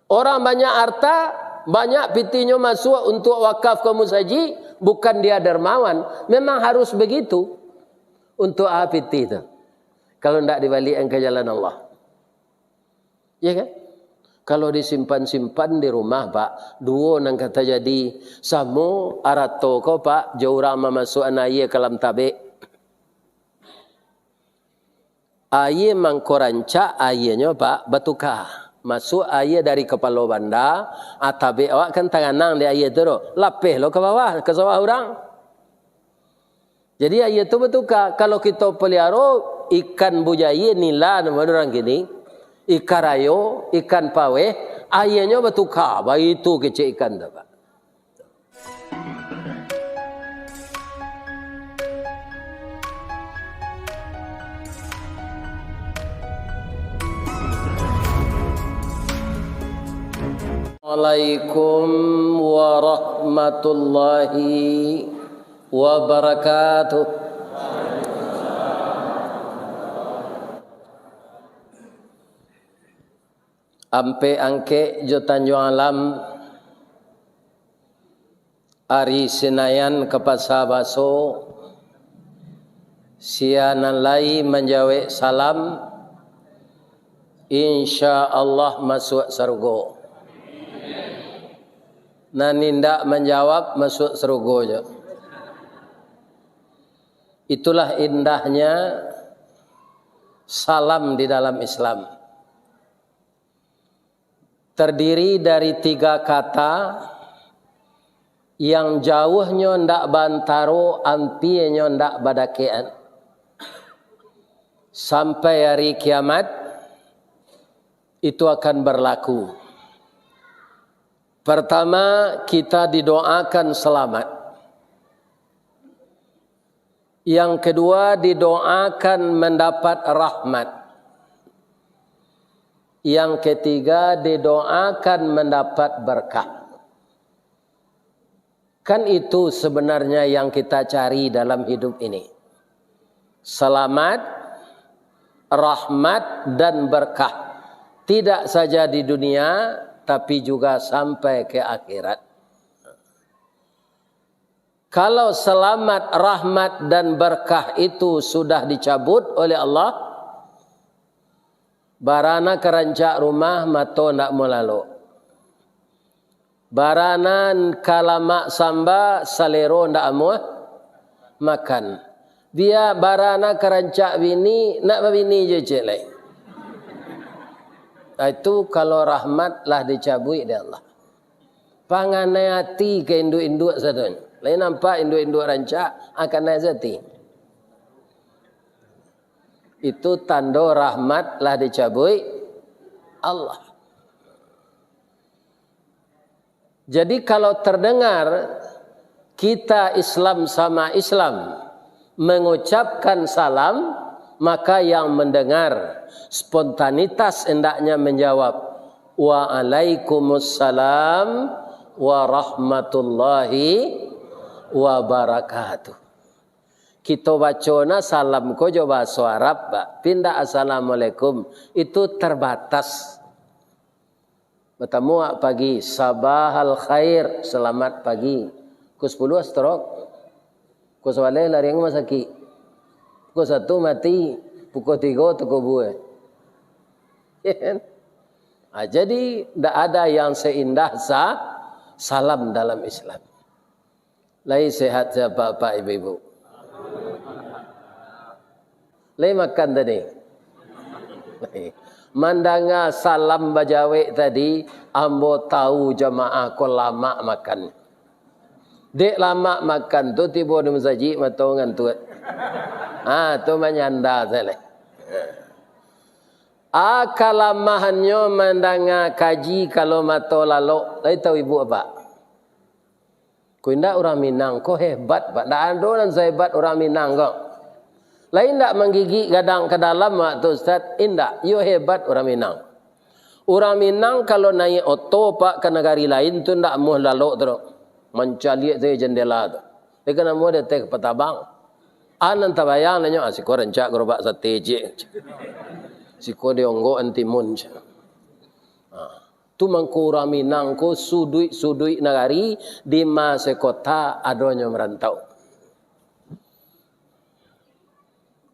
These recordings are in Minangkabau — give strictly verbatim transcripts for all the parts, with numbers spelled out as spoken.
Orang banyak harta, banyak pitihnyo masuak untuk wakaf ka musajik, bukan dia dermawan. Memang harus begitu. Untuk a pitih tu? Kalau ndak dibaliakan ka jalan Allah. Ya kan? Kalau disimpan-simpan di rumah, Pak, duo nan ka tajadi, samo arato ko, Pak, jo urang mamasuakan aia ka dalam tabek. Aia mangko rancak, aianyo, Pak, batuka. Masuak aia dari kapalo banda, ah, tabek awak kan taganang di aia tu doh. Lapeh lo ka bawah, ka sawah urang. Jadi, aia tu batuka. Kalau kito paliaro ikan bujaie, nila namo urang kini, ikan rayo, ikan paweh, aianyo batuka. Baitu kecek ikan tu, Pak. Assalamualaikum warahmatullahi wabarakatuh. Ampek Angkek jo Tanjuang Alam, ari Senayan ka Pasa Baso, sia nan lai manjawek salam, insya Allah masuak sarugo. Nan indak manjawab, masuak sarugo jo. Itulah indahnya salam di dalam Islam. Terdiri dari tiga kata yang jauhnyo ndak baantaro, ampienyo ndak badakekan. Sampai hari kiamat, itu akan berlaku. Pertama, kita didoakan selamat. Yang kedua, didoakan mendapat rahmat. Yang ketiga, didoakan mendapat berkah. Kan itu sebenarnya yang kita cari dalam hidup ini. Selamat, rahmat, dan berkah. Tidak saja di dunia, tapi juga sampai ke akhirat. Kalau selamat, rahmat, dan berkah itu sudah dicabut oleh Allah, barana ka rancak rumah, mato ndak amuah lalok. Barana ka lamak samba, salero ndak amuah makan. Bia barana ka rancak bini, nak babini jo ciek lai. Itu kalau rahmat lah dicabuik dek Allah. Panganai ati ka induak-induak sadonyo. Lai nampak induak-induak rancak, akan naik ati. Itu tando rahmat lah dicabuik Allah. Jadi, kalau terdengar kita Islam sama Islam mengucapkan salam, maka yang mendengar spontanitas hendaknya menjawab, "Waalaikumsalam warahmatullahi wabarakatuh." Kito baco nah salam ko jo bahaso Arab, Pak. Pindah assalamualaikum. Itu terbatas. Batamu awak pagi, "Sabahal khair, selamat pagi." Pukul sapuluah stroke. Pukul sabaleh larian ka rumah sakik. Pukul satu mati. Pukul tigo takubua. Ya kan? Ah, jadi, ndak ada yang seindah sa-, salam dalam Islam. Lai sehat se apak-apak, ibu-ibu? Lai makan tadi? Lai. Mandanga salam bajawek tadi, ambo tahu jamaah ko lamak makan. Dek lamak makan tu, tibo di masajik, mato ngantuak. Ha, tu manyanda sajo lai. A, kalamahannyo mandanga kaji kalau mato lalok. Lai tahu ibu apak? Ko indak, urang Minang ko hebat, Pak. Ndak ado nan sahebat urang Minang ko. Lai indak manggigik gadang ka dalam, Pak, tu, Ustaz? Indak. Iyo hebat urang Minang. Urang Minang kalau naiak oto, Pak, ka nagari lain tu indak amuah lalok tu doh. Mancaliak sajo jandela tu. Dek ka namuah di ateh kapalo tabang. A nan tabayang nyo, "Ah, siko rancak garobak sate ciek. Siko di onggok an timun." Ha. Tu mangko urang Minang ko suduik-suduik nagari di ma se kota adonyo marantau.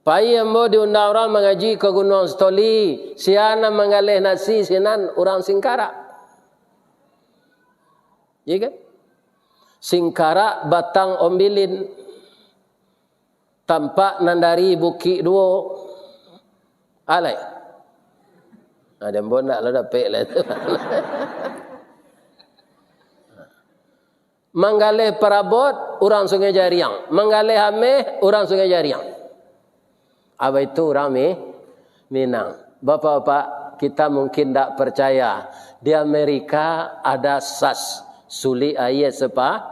Pai ambo diundang urang mangaji ka Gunuang Sitoli, sia nan manggaleh nasi sinan urang Singkarak. Iya kan? Singkarak Batang Ombilin. Tampak nan dari Bukik Duo. Alai. Nah, di ambo ndak lah dapek lah tu. Manggaleh parabot, urang Sungai Jariang. Manggaleh ameh, urang Sungai Jariang. Apa itu urang Mi-, Minang? Bapak-bapak, kita mungkin ndak percaya. Di Amerika ada sas, sulik aia sepa-,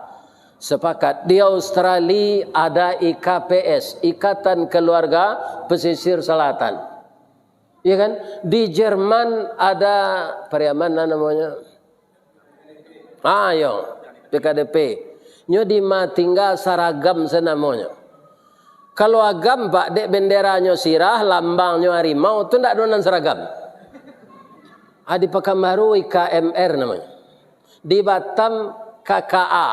sepakat. Di Australia ada I K P S, Ikatan Keluarga Pesisir Selatan. Iya kan? Di Jerman ada Pariaman lah namonyo. Ah, yo, P K D P. Nyo di ma tingga saragam se namonyo. Kalau Agam, Pak, dek benderanyo sirah, lambangnyo harimau, tu ndak ado nan saragam. Ah, di Pakanbaru I K M R namonyo. Di Batam K K A,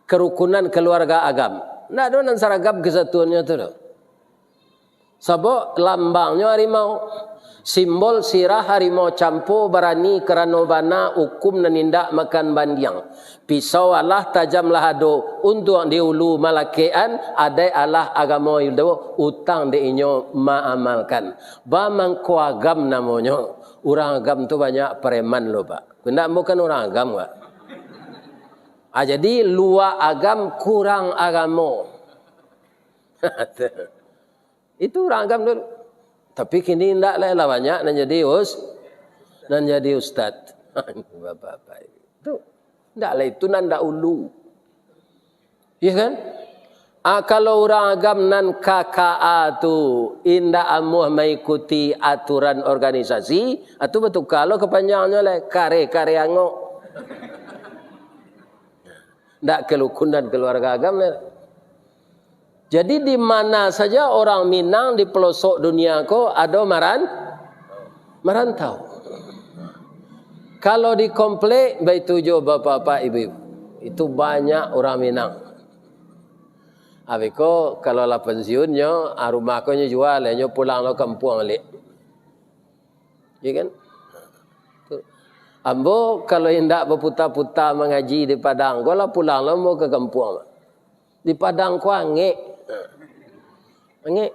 Kerukunan Keluarga Agam. Ndak ado nan saragam kesatuannyo tu doh. Sabab lambangnyo harimau. Simbol sirah harimau campo barani karano bana ukum nan indak makan bandiang. Pisau alah tajam lah ado, untuak di ulu malakekan, adaik alah agamo ido, utang dek inyo maamalkan. Ba mangko Agam namonyo, urang Agam tu banyak pareman lo, Pak. Indak bukan urang Agam, Pak. Ah, jadi luak Agam kurang agamo. Itu urang Agam dulu. Tapi kini indak lai, lah banyak nan jadi us-, nan jadi ustad. Bapak-bapak itu. Indak lai, itu nan dahulu. Iya kan? Ah, kalau urang Agam nan K K A tu indak amuah maikuti aturan organisasi, ah, tu batuka lo kapanjangnyo lai, kareh-kareh angok. Ndak kerukunan keluarga Agam lai. Jadi, di mana saja orang Minang di pelosok dunia ko ado maran-, marantau. Kalau di komplek, baitu jo bapak-bapak, ibu-ibu. Itu banyak orang Minang. Abih ko, kalau lah pensiun nyo, ah, rumah ko nyo jual, nyo pulang lo kampuang baliak. Ya kan? Tu. Ambo kalau indak baputa-puta mangaji di Padang, ko lah pulang lo ambo ka kampuang. Di Padang ko angek. Angek.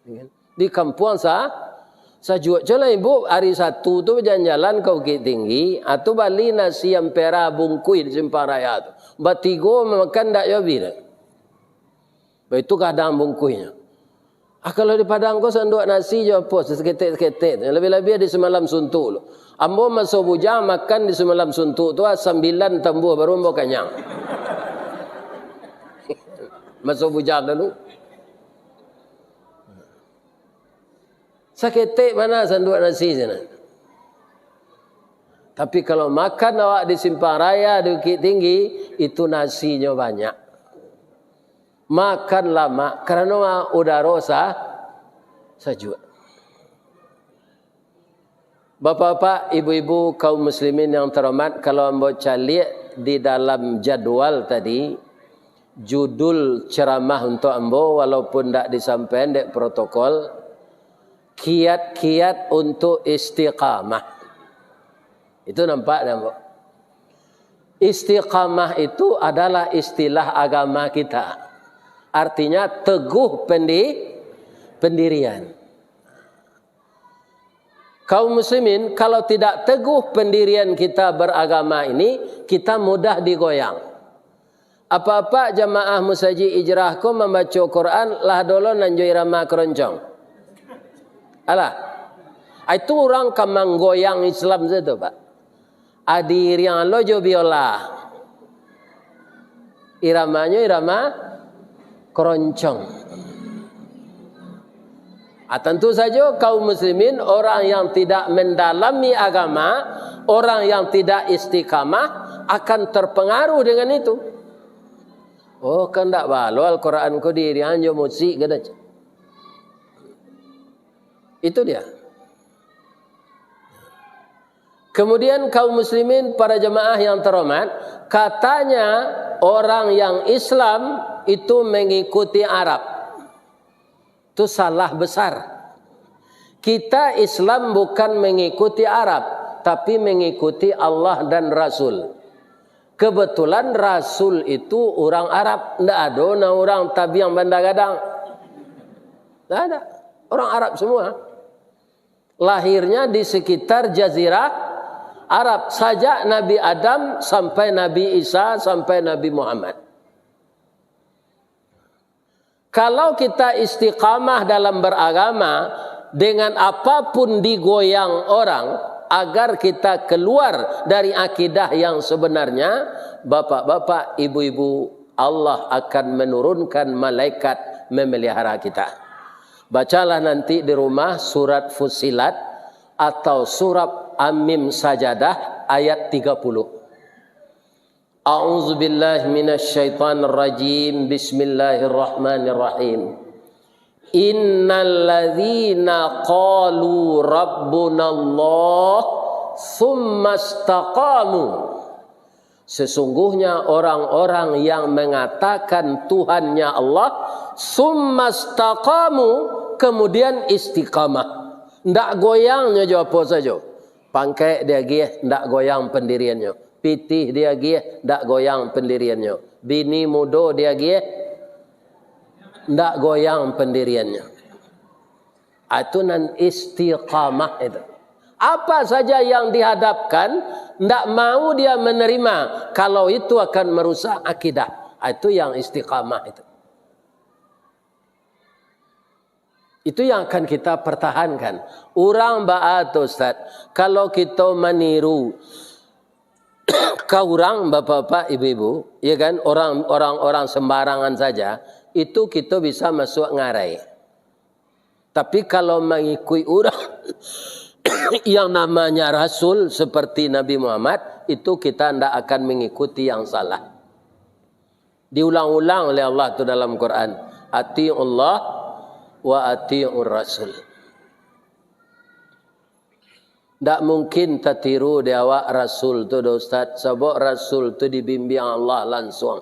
Ya kan? Di kampuang sa-, sajuak. Cuman lah ibu hari Sabtu tu bajalan-jalan ka Bukittinggi, ah, tu bali nasi ampera bungkuih di Simpang Raya tu. Batigo makan ndak yo abih doh. Baitu gadang bungkuihnyo. Ah, kalau di Padang ko sanduak nasi jo apo, saketek-saketek. Labiah-labiah di Samalam Suntuk tu. Ambo maso bujang makan di Samalam Suntuk tu, ah, sambilan tambuah baru ambo kanyang. Maso bujang dulu. Saketek bana sanduak nasi sinan. Tapi kalau makan awak di Simpang Raya, di Bukittinggi, itu nasinyo banyak. Makan lamak, karano udaro sa-, sajuak. Bapak-bapak, ibu-ibu, kaum muslimin yang terhormat, kalau ambo caliak di dalam jadwal tadi, judul ceramah untuk ambo, walaupun ndak disampaikan dek protokol, kiat-kiat untuk istiqamah. Itu nampak dah, ambo. Istiqamah itu adalah istilah agama kita. Artinya teguh pendi-, pendirian. Kaum muslimin, kalau tidak teguh pendirian kita beragama ini, kita mudah digoyang. Apak-apak jamaah Musajik Hijrah ko mambaco Quran, lah dolo nan jo irama keroncong. Alah. Itu urang ka manggoyang Islam sajo, Pak. Adi iriang lo jo biola. Iramanyo irama keroncong. Ah, tentu sajo kaum muslimin, orang yang tidak mendalami agama, orang yang tidak istiqamah, akan terpengaruh dengan itu. Oh, kan ndak balo Al-Quran ko diiriang jo musik, kan. Itu dia. Kemudian, kaum muslimin, para jemaah yang terhormat, katanya orang yang Islam itu mengikuti Arab. Itu salah besar. Kita Islam bukan mengikuti Arab, tapi mengikuti Allah dan Rasul. Kebetulan Rasul itu urang Arab, ndak ado na urang Tabiang Banda Gadang. Ndak ada. Orang Arab semua. Lahirnya di sekitar Jazirah Arab, sajak Nabi Adam sampai Nabi Isa, sampai Nabi Muhammad. Kalau kita istiqamah dalam beragama, dengan apapun digoyang orang, agar kita keluar dari akidah yang sebenarnya, bapak-bapak, ibu-ibu, Allah akan menurunkan malaikat memelihara kita. Bacalah nanti di rumah surat Fussilat atau surat Amim Sajadah ayat tiga puluh. A'udzubillahi minasyaitonirrajim. Bismillahirrahmanirrahim. Innalladzina qalu rabbunallah tsumma istaqamu. Sesungguhnya orang-orang yang mengatakan Tuhannya Allah, tsumma istaqamu, kemudian istiqamah. Ndak goyangnyo jo apo sajo. Pangkek diagiah, ndak goyang pendiriannyo. Pitih diagiah, ndak goyang pendiriannyo. Bini mudo diagiah, ndak goyang pendiriannyo. Ah, itu nan istiqamah itu. Apa saja yang dihadapkan, ndak mau dia menerima kalau itu akan merusak akidah. Ah, itu yang istiqamah itu. Itu yang akan kita pertahankan. Urang baa tu, Ustaz? Kalau kito maniru ka urang, bapak-bapak, ibu-ibu, ya kan, orang, orang-orang sembarangan saja, itu kito bisa masuak ngarai. Tapi kalau mangikuik urang yang namanya Rasul seperti Nabi Muhammad, itu kita ndak akan mengikuti yang salah. Diulang-ulang oleh Allah tu dalam Quran, "Ati'ullah wa ati'ur Rasul." Ndak mungkin tatiru di awak Rasul tu doh, Ustaz, sabab Rasul tu dibimbing Allah langsung.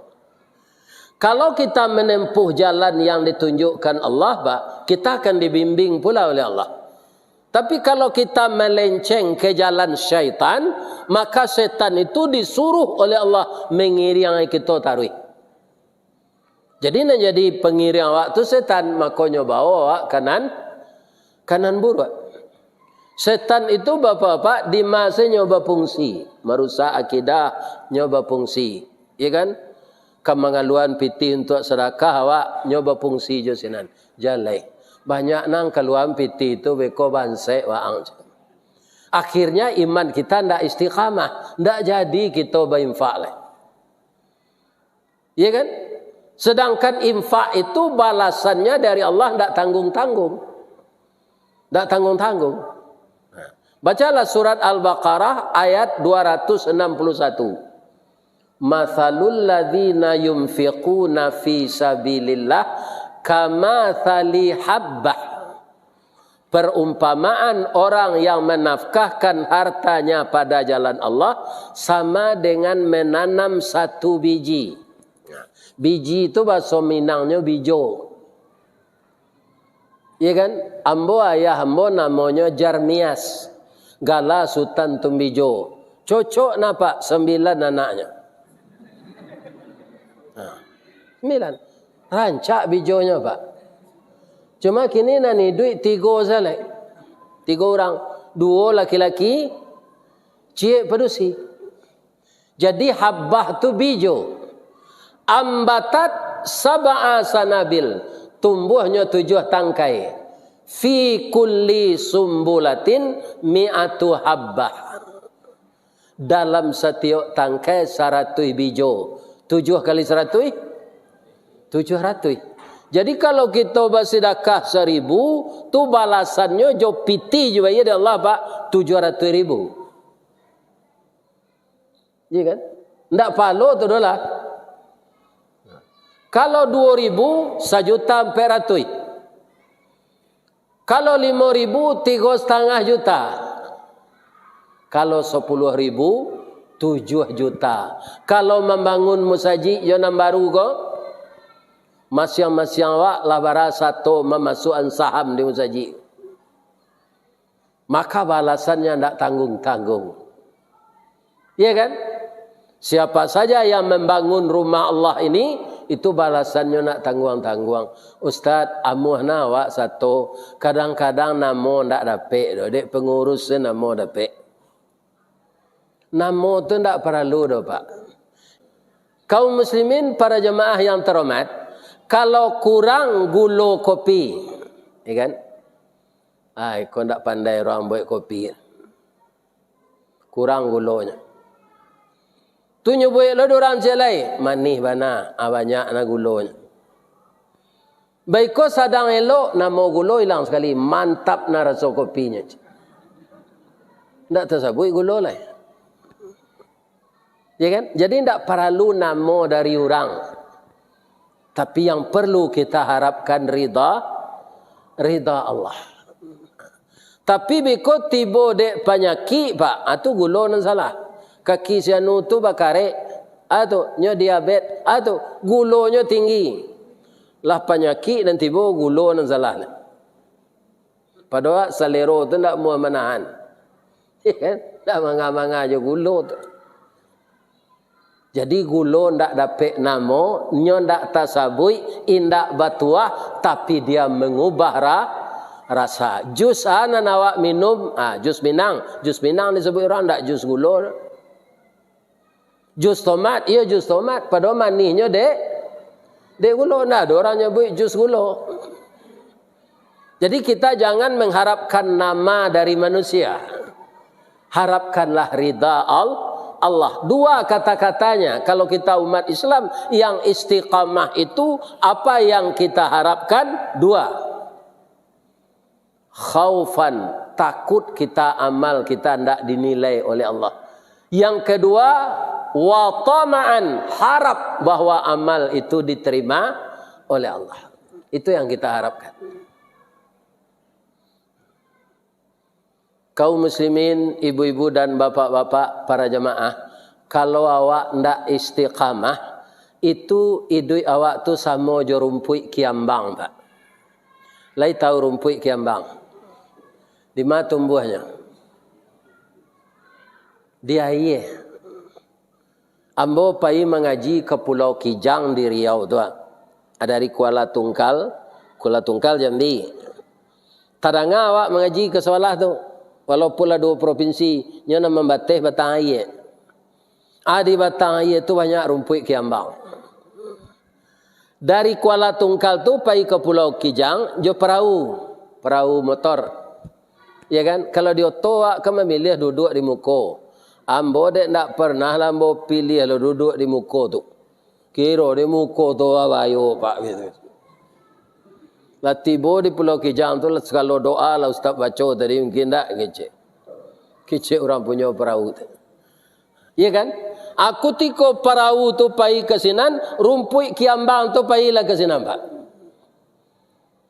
Kalau kita menempuh jalan yang ditunjukkan Allah, Pak, kita akan dibimbing pula oleh Allah. Tapi kalau kita melenceng ke jalan syaitan, maka setan itu disuruh oleh Allah mengiringi kito taruih. Jadi, nan jadi pangiring awak tu setan, mako nyo bawo awak ka nan, ka nan buruak. Setan itu, bapak-bapak, di ma se nyo bafungsi, marusak akidah nyo bafungsi, ya kan? Ka mangaluan pitih untuak sadakah awak nyo bafungsi jo sinan. Jaleh. Banyak nan kaluan pitih tu beko bansek waang. Akhirnya iman kita ndak istiqamah, ndak jadi kito bainfak lai. Iya kan? Sedangkan infak itu balasannya dari Allah ndak tanggung-tanggung. Ndak tanggung-tanggung. Nah, bacalah surat Al-Baqarah ayat dua ratus enam puluh satu. "Matsalul ladzina yunfiquna fi sabilillah kamatsali habbah." Perumpamaan orang yang menafkahkan hartanya pada jalan Allah sama dengan menanam satu biji. Biji tu bahaso Minangnyo bijo. Iya kan? Ambo, ayah ambo namonyo Jarmias, gala Sutan Tumbijo. Cocok nah, Pak, sambilan anaknyo. Nah, sambilan. Rancak bijonyo, Pak. Cuma kini nan iduik tigo sajo lai. Tigo urang. Duo laki-laki, ciek padusi. Jadi, habbah tu bijo. Ambatat sab'a sanabil, tumbuahnyo tujuah tangkai. Fi kulli sumbulatin mi'atu habbah. Dalam satiok tangkai saratuih bijo. Tujuah kali saratuih? Tujuah ratuih. Jadi, kalau kito basidakah saribu, tu balasannyo jo pitih jo bayia dek Allah, Pak, tujuah ratuih ribu. Iya kan? Ndak palo tu doh lah. Kalau duo ribu, sajuta ampek ratuih. Kalau limo ribu, tigo satangah juta. Kalau sapuluah ribu, tujuah juta. Kalau mambangun musajik yo nan baru ko, masiang-masiang awak lah bara sato mamasuakan saham di musajik. Maka balasannyo ndak tanggung-tanggung. Iya kan? Siapa saja yang membangun rumah Allah ini, itu balasannyo ndak tangguang-tangguang. "Ustaz, amuah na awak sato, kadang-kadang namo ndak dapek doh, dek pengurus se namo dapek." Namo tu ndak paralu doh, Pak. Kaum muslimin, para jamaah yang terhormat, kalau kurang gulo kopi, ya kan? Ai, ko ndak pandai urang buek kopi. Kurang gulonyo. Tu nyo buek lo dek urang ciek lai, manih bana, ah, banyak na gulonyo. Baiko sadang elok, namo gulo ilang sakali, mantap na raso kopinyo. Ndak tasabuik gulo lai. Ya kan? Jadi ndak paralu namo dari urang. Tapi yang perlu kita harapkan ridha, ridha Allah. Tapi biko tibo dek panyakik, Pak, ah, tu gulo nan salah. Kaki si anu tu bakarek, ah, tu, nyo diabet, ah, tu, gulonyo tinggi. Lah panyakik nan tibo, gulo nan salah. Padahal salero tu ndak muah manahan. Ya kan? Ndak manga-manga jo gulo tu. Jadi gulo ndak dapek namo, nyo ndak tasabuik, indak batuah, tapi dia mengubah ra-, rasa. Jus a nan awak minum, ah, jus pinang. Jus pinang disabuik urang, ndak jus gulo. Jus tomat, iyo jus tomat, padahal manihnyo dek, dek gulo. Ndak ado urang nyabuik jus gulo. Jadi kita jangan mengharapkan nama dari manusia. Harapkanlah ridha Al-, Allah. Dua kata-katanya, kalau kita umat Islam yang istiqamah itu, apa yang kita harapkan? Dua. Khaufan, takut kita, amal kita ndak dinilai oleh Allah. Yang kedua, wa tama'an, harap bahwa amal itu diterima oleh Allah. Itu yang kita harapkan. Kaum muslimin, ibu-ibu dan bapak-bapak, para jamaah, kalau awak ndak istiqamah, itu iduik awak tu samo jo rumpuik kiambang, Pak. Lai tahu rumpuik kiambang? Di ma tumbuahnyo? Di aia. Ambo pai mangaji ka Pulau Kijang di Riau tu, ah. Dari Kuala Tungkal, Kuala Tungkal Jambi. Tadanga awak mangaji ka sabalah tu, walaupun lah duo propinsi, nyo nan mambateh batang aia. Ah, di batang aia tu banyak rumpuik kiambang. Dari Kuala Tungkal tu pai ka Pulau Kijang jo parahu, parahu motor. Ya kan? Kalau di oto awak kan mamiliah duduak di muko. Ambo dek ndak pernah lah ambo piliah lo duduak di muko tu. Kiro di muko tu babayo, Pak, gitu. Lah tibo di Pulau Kijang tu, lah sagalo doa lah ustaz baco tadi, mungkin ndak kecek. Kecek urang punyo parahu tu. Iya kan? Ah, kutiko parahu tu pai ka sinan, rumpuik kiambang tu pailah ka sinan, Pak.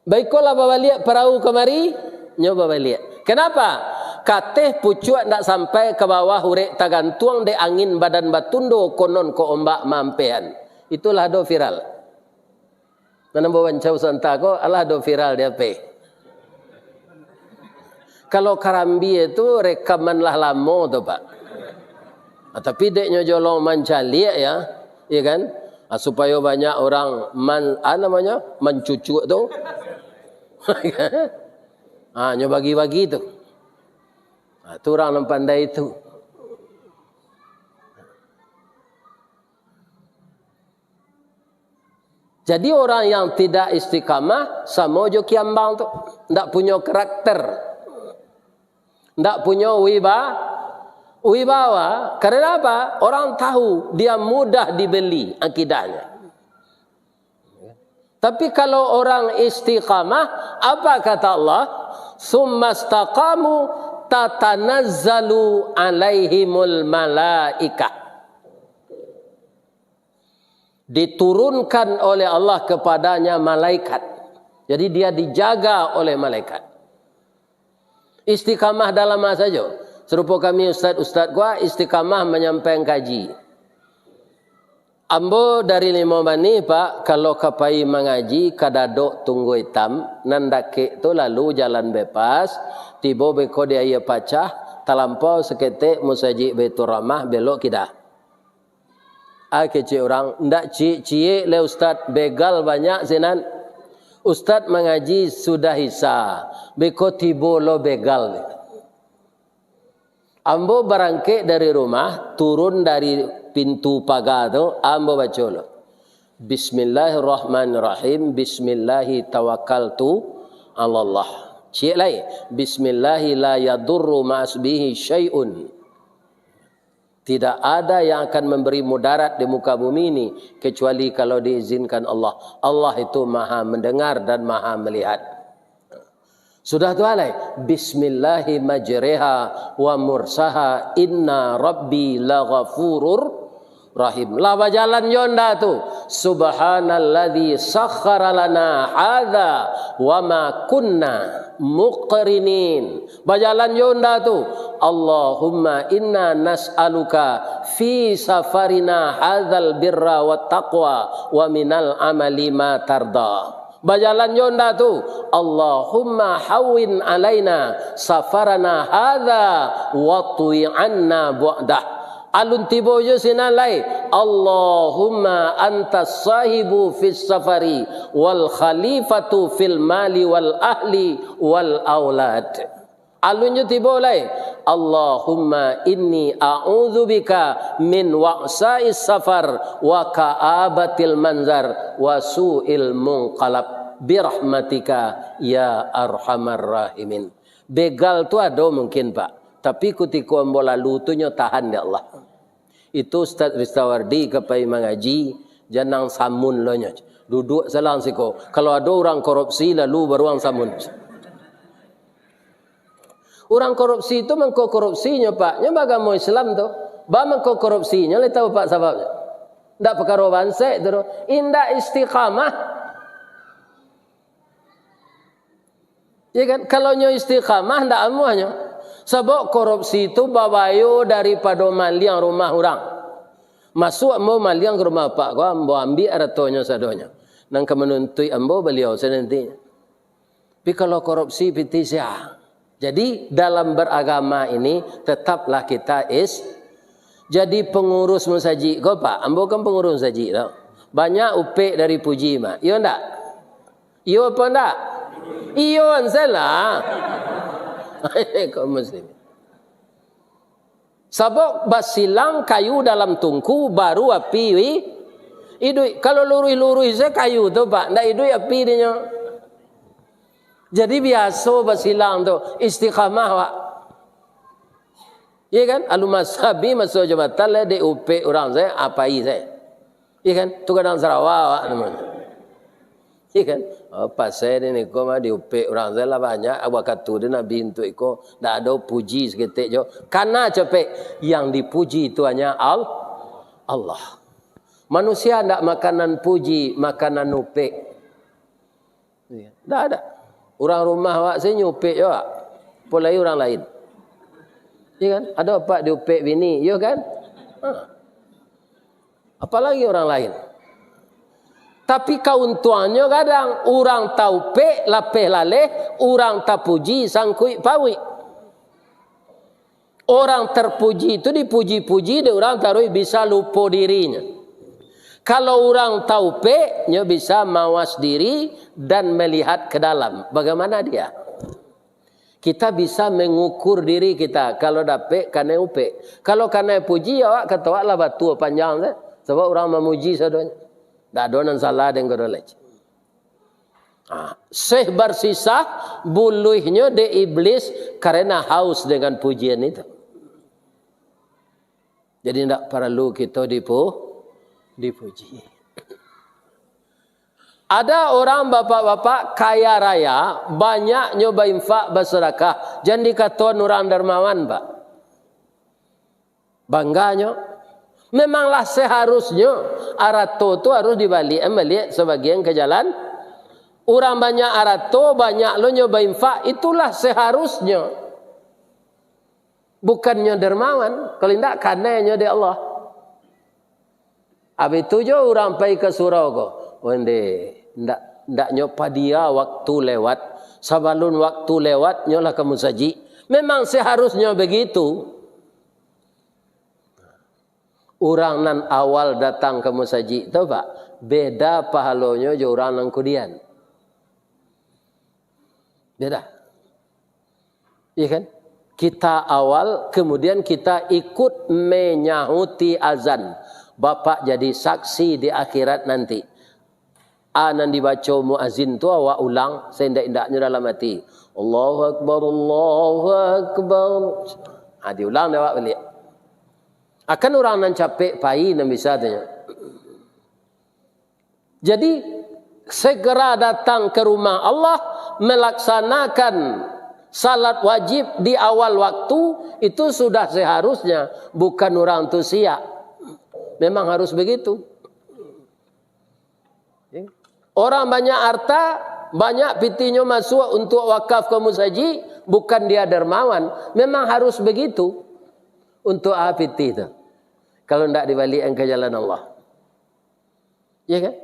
Baikolah babaliak parahu kamari, nyo babaliak. Kenapa? Kateh pucuak ndak sampai ka bawah urek tagantuang dek angin badan batundo, konon ko ombak maampehan. Itulah ado viral. Nan ambo bancau santa ko, alah ado viral di H P. Kalau karambia tu rekaman lah lamo tu, Pak. Ah, tapi dek nyo jolong mancaliak ya, iya kan? Ah, supayo banyak urang man-, ah, namonyo, mancucuak tu. Ah, nyo bagi-bagi tu. Ah, tu urang nan pandai tu. Jadi orang yang tidak istiqamah samo jo kiambang tu, ndak punyo karakter, ndak punyo wiba-, wibawa. Karena apa? Orang tahu dia mudah dibeli akidahnyo. Tapi kalau orang istiqamah, apa kata Allah? "Tsumma istaqamu tatanazzalu alaihimul malaikah." Diturunkan oleh Allah kepadanya malaikat. Jadi dia dijaga oleh malaikat. Istiqamah dalam ma sajo? Sarupo kami ustad-ustad ko, istiqamah manyampaian kaji. Ambo dari Limau Manih, Pak, kalau ka pai mangaji ka Dadok Tunggua Itam, nan dakek tu lalu jalan bypass, tibo beko di Aia Pacah, talampau saketek Musajik Baiturrahmah, belok kida. Ai kecek urang, ndak ciek-ciek lai ustad, begal banyak sinan. Ustad mangaji sudah Isya, beko tibo lo begal. Ambo barangkek dari rumah, turun dari pintu paga tu, ambo baco lo, "Bismillahirrahmanirrahim, bismillahi tawakkaltu alallah." Ciek lai, "Bismillahi la yadurru ma'asmihi syai'un." Tidak ada yang akan memberi mudarat di muka bumi ini kecuali kalau diizinkan Allah. Allah itu Maha Mendengar dan Maha Melihat. Sudah tu alai, "Bismillahi majriha wa mursaha, inna rabbi laghafurur rahim." Lah bajalan jo onda tu. "Subhanalladzi sakhkhara lana hadza wa ma kunna muqrinin." Bajalan jo onda tu. "Allahumma inna nas'aluka fi safarina hadzal birra wat taqwa wa minal amali ma tarda." Bajalan jo onda tu. "Allahumma hawwin alaina safarana hadza wa twi anna bu'dah." Alun tibo jo sinan lai, "Allahumma antas sahibu fis safari wal khalifatu fil mali wal ahli wal aulad." Alun jo tibo lai, "Allahumma inni a'udzubika min wa'sa'is safar wa ka'abatil manzar wa su'il munqalab birahmatika ya arhamar rahimin." Begal tu ado mungkin, Pak. Tapi kutiko ambo lalu tu nyo tahan dek Allah. Itu Ustaz Ristawardi ka pai mangaji, janang samun lo nyo. Duduak salang siko. Kalau ado urang korupsi, lalu baruang samun. Urang korupsi tu mangko korupsinyo, Pak. Nyo bagamo Islam tu. Ba mangko korupsinyo, lai tahu, Pak, sababnyo? Ndak pakaro bansaik tu doh. Indak istiqamah. Ya kan? Kalau nyo istiqamah, ndak amuahnyo. Sabab korupsi tu babayo daripado maliang rumah urang. Masuak ambo maliang ka rumah apak ko, ambo ambiak aratonyo sadonyo. Nan ka manuntuik ambo baliau sanantinyo. Tapi kalau korupsi, pitih sia. Jadi, dalam beragama ini, tetaplah kita is-, jadi pengurus masajik ko, Pak. Ambo kan pengurus masajik tu. Banyak upek dari Puji, Mak. Iyo ndak? Iyo apa ndak? Iyo, ansai lah. Kaum muslimin. Sabab basilang kayu dalam tungku, baru api wi-, iduik. Kalau luruih-luruih se kayu tu, Pak, ndak iduik api dinyo. Jadi biaso basilang tu, istiqamah, Pak. Iya kan? Alun maso abih maso jabatan lah, dek upek urang se, apai se. Iya kan? Tu gadang sarawa awak namonyo. Iya kan? Oh, pasai ni niko mah diupek urang se lah banyak, wakatu di Nabi untuak iko, ndak ado Puji saketek jo. Kana capek, yang dipuji itu hanya Al-, Allah. Manusia ndak makanan puji, makanan upek. Iya. Ndak ada. Urang rumah awak se nyo upek jo awak. Apo lai urang lain. Iya kan? Ado apak diupek bini, iyo kan? Ha. Apalagi urang lain. Tapi kauntuangannyo gadang, urang taupek lapeh laleh, urang tapuji sangkuik pauik. Orang terpuji itu dipuji-puji dek urang taruih bisa lupo dirinyo. Kalau urang taupek, nyo bisa mawas diri dan melihat ke dalam. Bagaimana dia? Kita bisa mengukur diri kita, kalau dapek kanai upek. Kalau kanai puji, awak kato awak lah batua panjang se. Sabab urang mamuji sadonyo. Ndak ado nan salah dek ko doh lai. Ah, Syekh Barsisah buluihnyo dek iblis karena haus dengan pujian itu. Jadi, ndak paralu kito dipu-, dipuji. Ada orang bapak-bapak kaya raya, banyaknyo bainfak, basadakah, jan dikatoan urang darmawan, Pak. Bangganyo. Memanglah seharusnyo arato tu harus dibaliak-baliak sabagian ka jalan. Urang banyak arato, banyak lo nyo bainfak, itulah seharusnyo. Bukannyo dermawan, kalau indak, kanai nyo dek Allah. Abih tu jo urang pai ka surau ko. Wende, ndak, ndak nyo padia waktu lewat. Sabalun waktu lewat, nyo lah ka musajik. Memang seharusnyo begitu. Urang nan awal datang ka musajik tu, Pak, beda pahalonyo jo urang nan kudian. Beda. Iya kan? Kita awal, kemudian kita ikut menyahuti azan. Bapak jadi saksi di akhirat nanti. A nan dibaco muazin tu awak ulang, saindak-indaknyo dalam ati. "Allahu Akbar, Allahu Akbar." Ha, diulang dek awak baliak. Akan urang nan capek pai nan bisa tu nyo. Jadi, segera datang ke rumah Allah, melaksanakan salat wajib di awal waktu, itu sudah seharusnya, bukan urang tu siak. Memang harus begitu. Orang banyak harta, banyak pitihnyo masuak untuk wakaf ka musajik, bukan dia dermawan. Memang harus begitu. Untuk a pitih tu? Kalau ndak dibaliakan ka jalan Allah. Iya kan?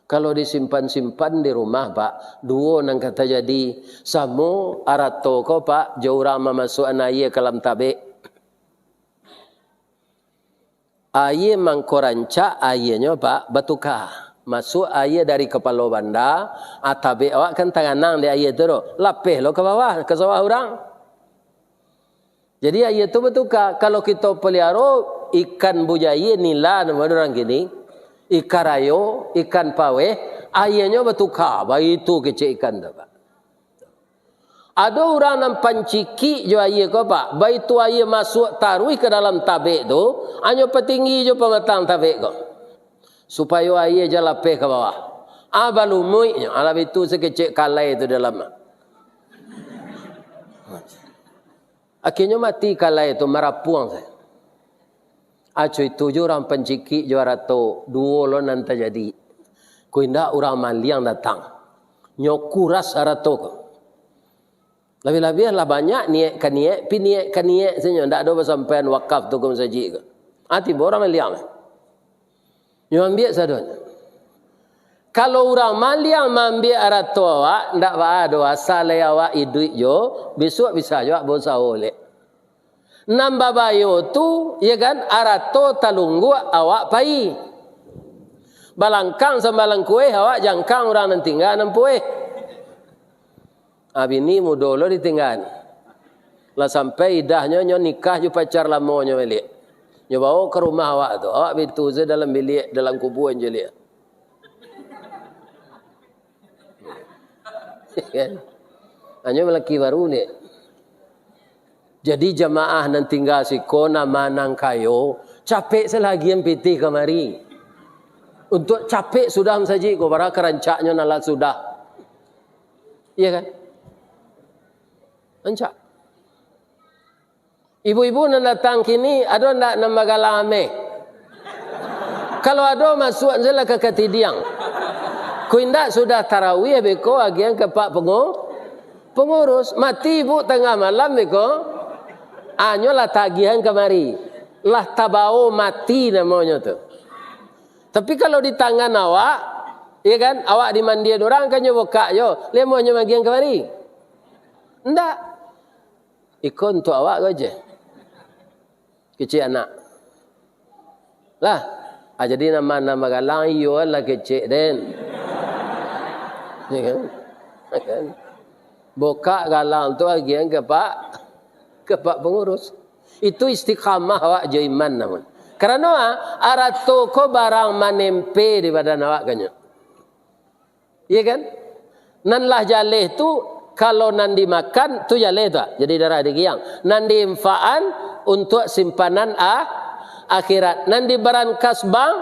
Kalau disimpan-simpan di rumah, Pak, duo nan ka tajadi. Samo arato ko, Pak, jo urang mamasuakan aia ka dalam tabek. Aia mangko rancak, aianyo, Pak, batuka. Masuak aia dari kapalo banda, ah, tabek awak kan taganang di aia tu doh. Lapeh lo ka bawah, ka sawah urang. Jadi, aia tu batuka. Kalau kito paliaro ikan bujaie, nila namo urang kini, ikan rayo, ikan paweh, aianyo batuka, baitu kecek ikan tu, Pak. Ado urang nan pancikik jo aia ko, Pak, baitu aia masuak taruih ka dalam tabek tu, anyo patinggi jo pamatang tabek ko, supayo aia jan lapeh ka bawah. Ah, balumuiknyo, alah baitu sakecek kalai tu dalam. Akhirnyo mati kalai tu, marapuang sajo. Aco itu jo urang pancikik jo arato, duo lo nan tajadi. Ko indak urang maliang datang, nyo kuras arato ko. Labiah-labiah lah banyak niaik ka niaik, pi niaik ka niaik sajo, ndak ado basampaian wakaf tu ka musajik ko. Ah, tibo urang maliang. Nyo ambiak sadonyo. Kalau urang maliang maambiak arato awak, ndak baa doh, asa lai awak iduik jo, bisuak bisa jo awak bausaho lek. Nan babayo tu, ya kan, arato talungguak awak pai. Balangkang sambalang kueh, awak jangkang urang nan tingga nan pueh. Ah, bini mudo lo ditinggaan. Lah sampai idahnyo, nyo nikah jo pacar lamonyo baliak. Nyo bawo ka rumah awak tu. Awak baitu sajo dalam biliak, dalam kubua nyo liak. Kan? Hanyo laki baru ni. Jadi jamaah nan tingga siko, nan ma nan kayo, capek sajo lah agiahan pitih kamari. Untuak capek sudah musajik ko, bara ka rancaknyo nan lah sudah. Iya kan? Rancak. Ibu-ibu nan datang kini, ado ndak nan bagalang ameh? Kalau ado, masuak sajolah ka katidiang. Ko indak, sudah tarawih beko agiahan ka pak pengu-, pengurus. Mati ibu tangah malam beko, anyo lah tagiahan kamari. Lah tabawo mati namonyo tu. Tapi kalau di tangan awak, iya kan, awak dimandian urang, kan nyo bukak jo, lemohnyo magiahan kamari. Ndak. Iko untuak awak ko je. Kecek anak. Lah, ah, jadi nan ma nan bagalang, iyo lah kecek den. Ya kan? Ya kan? Bukak galang tu agiahan ka pak, ka pak pengurus. Itu istiqamah awak jo iman namun. Karano, ah, arato ko barang manempe di badan awak kanyo. Iya kan? Nan lah jaleh tu, kalau nan dimakan, tu jaleh tu, jadi darah digiang. Nan diinfakan untuak simpanan a-, akhirat. Nan di barankas bank,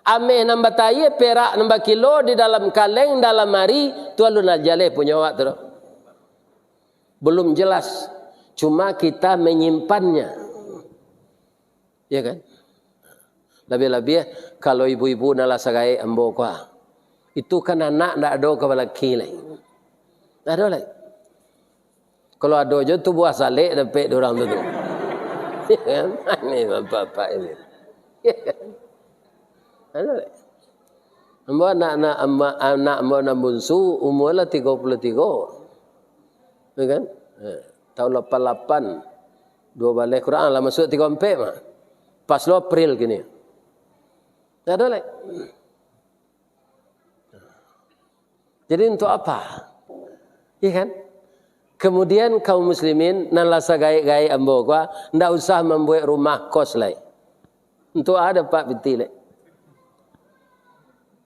ameh nan batayie, perak nan bakilo di dalam kaleng, dalam ari, tu alun lah jaleh punyo awak tu doh. Belum jelas. Cuma kita menyimpannya. Ya kan? Labiah-labiah, kalau ibu-ibu nan lah sagaek ambo ko, ah. Itu kan anak ndak ado ka balaki lai. Ndak ado lai. Kalau ado jo tu buah salek dapek di urang tu, tu. Ini bapak-bapak ini. Ado lek. Ambo anak, anak, ama-, anak ambo nan bunsu, umur lah tigo puluah tigo. Ya kan? Eh, tahun lapan lapan, dua baleh kurang lah, masuk tigo ampek mah. Pas lo April kini. Ado lek. Jadi untuk apa? Iya kan? Kemudian kaum muslimin, nan lah sagaek-gaek ambo ko, ndak usah mambuek rumah kos lai. Untuk ada pak piti lai.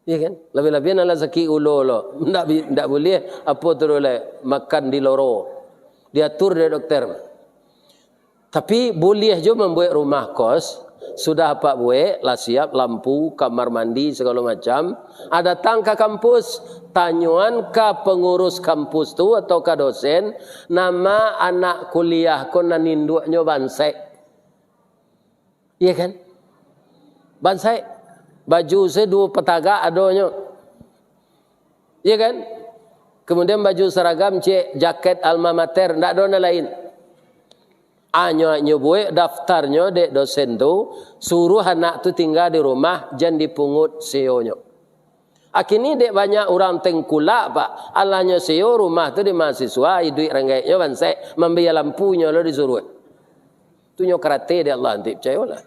Iya kan? Labiah-labiah nan lah sakik ulo lo. Ndak bi-, ndak buliah apo tu lai, makan di loro. Diatur dek dokter. Tapi buliah jo mambuek rumah kos, sudah apak buek, lah siap lampu, kamar mandi, sagalo macam. Ah, datang ka kampus, tanyoan ka pangurus kampus tu atau ka dosen, nama anak kuliah ko nan induaknyo bansaik. Iya kan? Bansaik. Baju se duo patagak adonyo. Iya kan? Kemudian baju seragam, cek, jaket alma mater, ndak ado nan lain. Anyo, anyo buek daftarnyo dek dosen tu, suruah anak tu tingga di rumah, jan dipungut seonyo. Akini dek banyak urang tengkulak, Pak, alahnyo seo rumah tu di mahasiswa, iduik ranggaiknyo bansaik, mambayia lampunyo lo disuruah. Tu nyo karate dek Allah, nanti picayolah.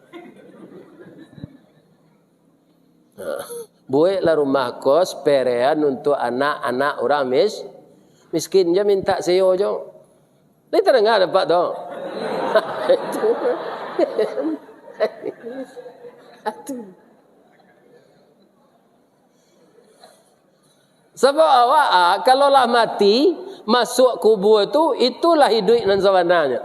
Nah, bueklah rumah kos perean untuk anak-anak urang mis-, miskin, jan mintak seo jo. Lai tadanga dek apak tu? Itu. Aduh. Sabab awak, ah, kalau lah mati, masuak kubua tu, itulah iduik nan sabananyo.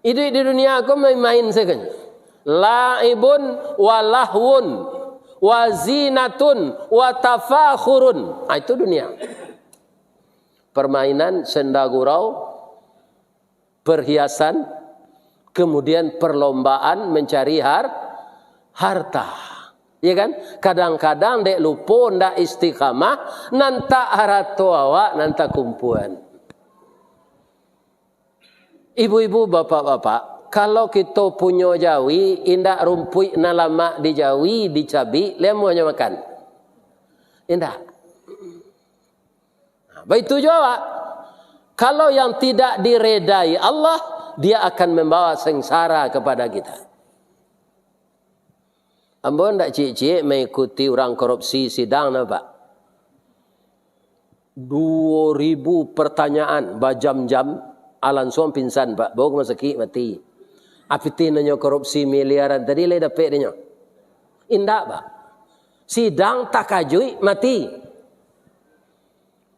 Iduik di dunia ko main-main sajo. La'ibun wa lahwun wa zinatun wa tafakhurun. Ah, itu dunia. Permainan, senda gurau, perhiasan, kemudian perlombaan mencari har-, harta. Ya kan? Kadang-kadang dek lupo ndak istiqamah, nan tak harato awak nan takumpuan. Ibu-ibu, bapak-bapak, kalau kito punyo jawi, indak rumpuik nan lamak di jawi dicabik, lai amuahnyo makan? Indak. Nah, baitu juo awak. Kalau yang tidak diredai Allah, dia akan membawa sengsara kepada kita. Ambo ndak ciek-ciek maikuti urang korupsi sidang, nah, Pak. Duo ribu pertanyaan bajam-jam, ah, lansuang pingsan, Pak. Bawa ka rumah sakik, mati. Ah, pitih nan nyo korupsi miliaran tadi lai dapek dek nyo? Indak, Pak. Sidang takajuik, mati.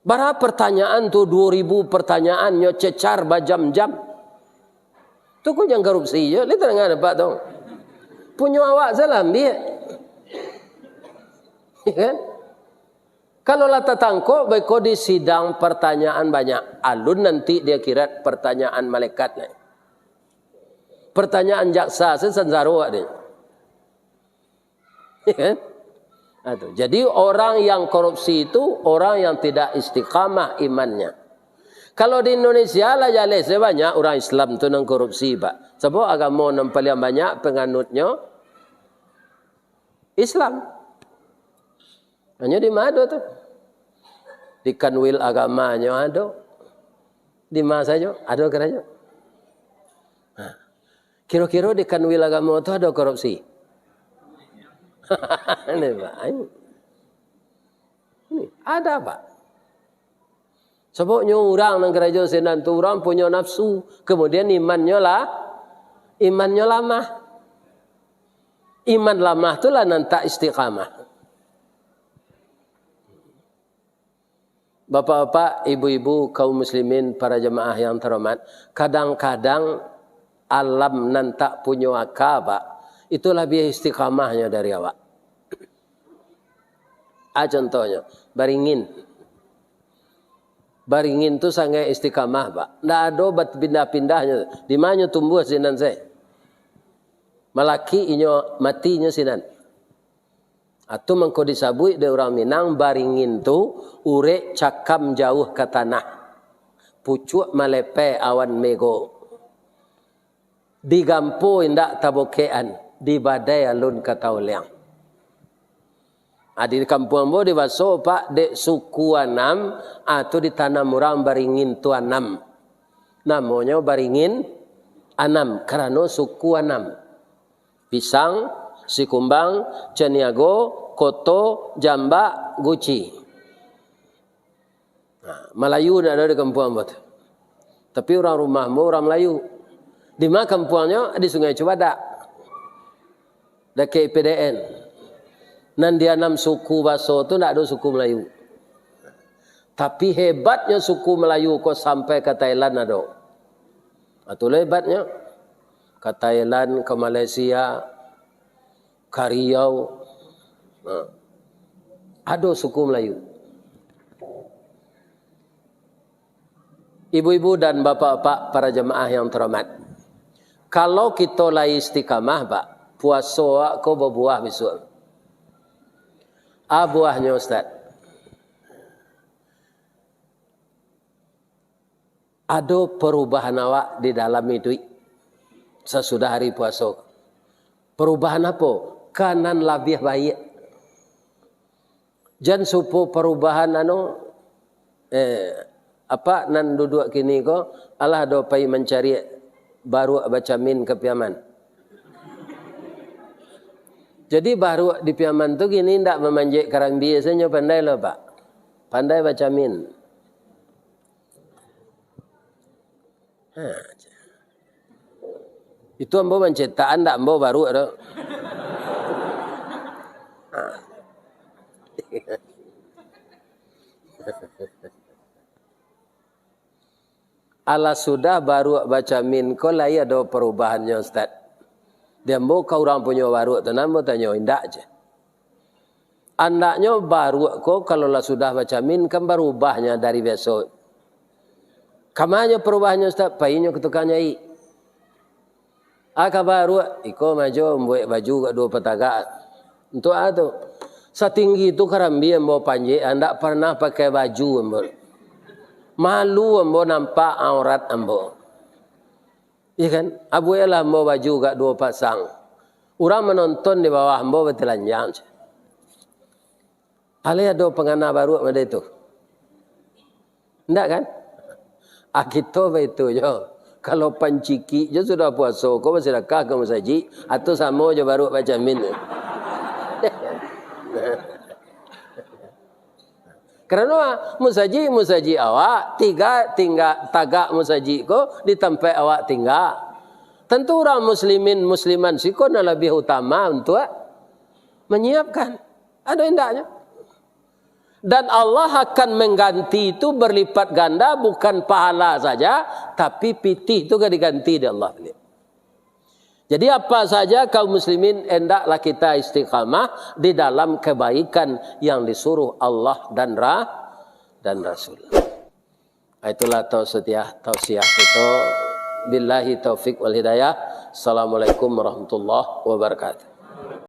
Bara pertanyaan tu, duo ribu pertanyaan, nyo cecar bajam-jam. Tu ko jan korupsi juo, lai tadanga dek apak tu. Punyo awak salah ambiak. Ya kan? Kalau lah tatangkok, baiko di sidang pertanyaan banyak. Alun nanti di akhirat pertanyaan malaikat nyo. Pertanyaan jaksa se sansaro awak dek. Ya kan? Nah, tu. Jadi, orang yang korupsi itu orang yang tidak istiqamah imannya. Kalau di Indonesia lah jaleh se banyak urang Islam tu nan korupsi, Pak. Sabab agamo nan paliang banyak panganutnyo Islam. Hanyo di ma ado tu? Di Kanwil agamanyo ado. Di ma sajo ado karajo. Nah, kiro-kiro di Kanwil agamo tu ado korupsi? Ini, Pak. Ini ada, Pak. Sababnyo urang nan karajo sinan tu, urang punyo nafsu, kemudian imannyo lah, imannyo lamah. Iman lamah tu lah nan tak istiqamah. Bapak-bapak, ibu-ibu, kaum muslimin, para jamaah yang terhormat, kadang-kadang alam nan tak punyo aka, Pak, itu labiah istiqamahnyo dari awak. Ah, contohnyo, baringin. Baringin tu sangaik istiqamah, Pak. Ndak ado bat-, pindah-pindahnyo. Di ma nyo tumbuah sinan se. Malakik inyo, mati inyo sinan. Atu mangko disabuik dek urang Minang, baringin tu urek cakam jauah ka tanah. Pucuak malepeh awan mego. Digampo indak tabokekan, di badai alun ka taoleang. Ah, di kampuang ambo dibaso, Pak, dek suku Anam, ah, tu ditanam urang baringin tu anam. Namonyo baringin anam, karano suku anam. Pisang, Sikumbang, Caniago, Koto, Jambak, Guci. Nah, Malayu ndak ado di kampuang ambo tu. Tapi urang rumah ambo urang Malayu. Di ma kampuangnyo? Di Sungai Cubadak. Dakek I P D N. Nan dianam suku baso tu ndak ado suku Malayu. Tapi hebatnyo suku Malayu ko sampai ka Thailand ado. Itulah hebatnyo. Ka Thailand, ka Malaysia, ka Riau. Nah, ado suku Malayu. Ibu-ibu dan bapak-bapak, para jamaah yang terhormat, kalau kito lai istiqamah, Pak, puaso awak ko babuah bisuak. A buahnyo, Ustaz? Ado perubahan awak di dalam iduik sasudah hari puaso. Perubahan apo? Ka nan labiah baiak. Jan supo perubahan anu, eh, apa nan duduak kini ko, alah do pai mancari baruak bacamin ka Piaman. Jadi baruak di Piaman tu kini ndak mamanjek karambia sajo pandai lo, Pak. Pandai bacamin. Ha. Itu ambo mancetakan, ndak ambo baruak tu. Ha. Alah sudah baruak bacamin ko lai ado parubahannyo, Ustaz? Di ambo ka urang punyo baruak tu, nan ambo tanyo, indak je. Andaknyo baruak ko, kalau lah sudah bacamin, kan barubahnyo dari biaso. Kama nyo parubahannyo, Ustaz? Painyo ka tukang jaik. Ah, ka baruak, iko majo mambuek baju ka duo patagak. Untuak a tu? Satinggi tu karambia ambo panjek, indak parnah pakai baju ambo. Malu ambo nampak aurat ambo. Iya kan? Abueklah ambo baju agak duo pasang. Urang manonton di bawah ambo batilanjang. Alai ado pangana baruak model itu? Ndak kan? Ah, kito baitu jo. Kalau pancikik jo sudah puaso ko basadakah ka musajik, atau samo jo baruak bacamin. Karano musajik-musajik awak, tiga tingga tagak musajik ko di tampek awak tingga. Tantu urang muslimin musliman siko nan labiah utama untuak manyiapkan. Ado indaknyo. Dan Allah akan mengganti itu berlipat ganda, bukan pahala saja, tapi pitih tu ka diganti di Allah. Jadi, apa saja kaum muslimin, hendaklah kita istiqamah di dalam kebaikan yang disuruh Allah dan ra-, dan Rasul. Itulah tausiah, tausiah kito. Billahi taufik wal hidayah. Assalamualaikum warahmatullahi wabarakatuh.